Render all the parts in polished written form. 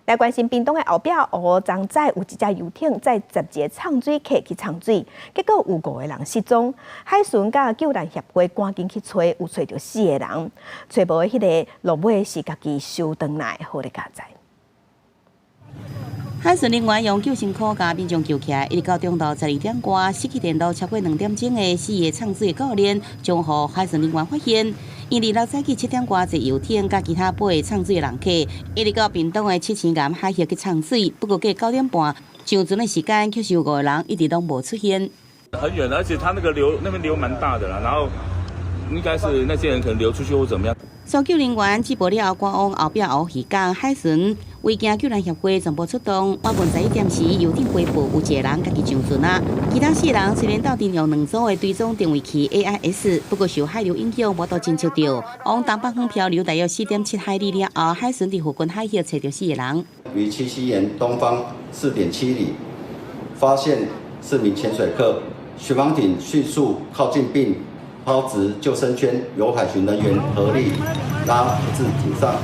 來關心屏東的後壁湖，昨早有一隻遊艇載12個藏水客去藏水，結果有五個人失蹤。海巡佮救難協會趕緊去揣，有揣著四個人，揣無的彼个落尾是家己收轉來，好咧佳哉。海巡人員用救生箍共民眾救起來，一直到中晝12點外，失去聯絡超過2點鐘的四个藏水的教練，終予海巡人員發現。𪜶二六早起7點外坐遊艇，佮其他八个藏水的人客，一直到屏東的七星岩海域去藏水。不過過9點半上船的時間，卻是有五个人一直攏無出現。很遠，而且他那個流那邊流蠻大的啦，然後應該是那些人可能流出去或怎麼樣。搜救人員接報了後，趕往後壁湖漁港海巡，維行救難協會全部出動。晚間11點時，遊艇回報有一个人家己上船啊，其他四人雖然鬥陣用兩組的追蹤定位器 AIS，不過受海流影響，無法度偵測著。往東北方漂流大約4.7海里了後，海巡佇附近海域揣著四個人。於七星岩東方4.7里，發現四名潛水客，巡防艇迅速靠近並拋擲救生圈，由海巡人員合力拉至艇上。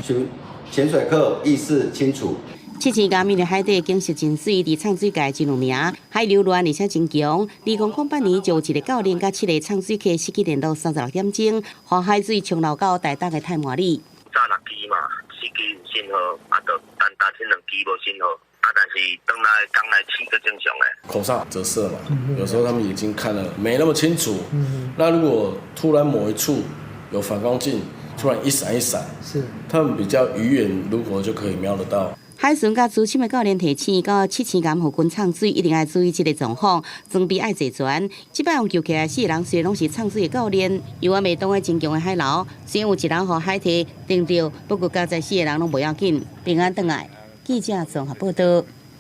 巡潛水客意識清楚。七星岩的海底景色真媠，佇藏水界真有名，海流亂而且真強。2008年就有一個教練佮七個藏水客失去聯絡36點鐘，予海水沖流到台東的太麻里。早六支嘛，四支有信號，啊，就單單這兩支無信號，啊，但是轉來剛來試閣正常的。口罩折射嘛，有時候他們眼睛看得沒那麼清楚。那如果突然某一處有反光鏡，突然一閃一閃，他們比較魚眼，如果就可以瞄得到。海巡佮資深的教練提醒，到七星岩附近藏水，一定愛注意這个狀況，裝備愛齊全。這擺予救起來四个人雖然攏是藏水的教練，猶原袂擋彼真強的海流，雖然有一人予海堤頂著，不過佳哉四个人攏無要緊，平安轉來。記者綜合報道。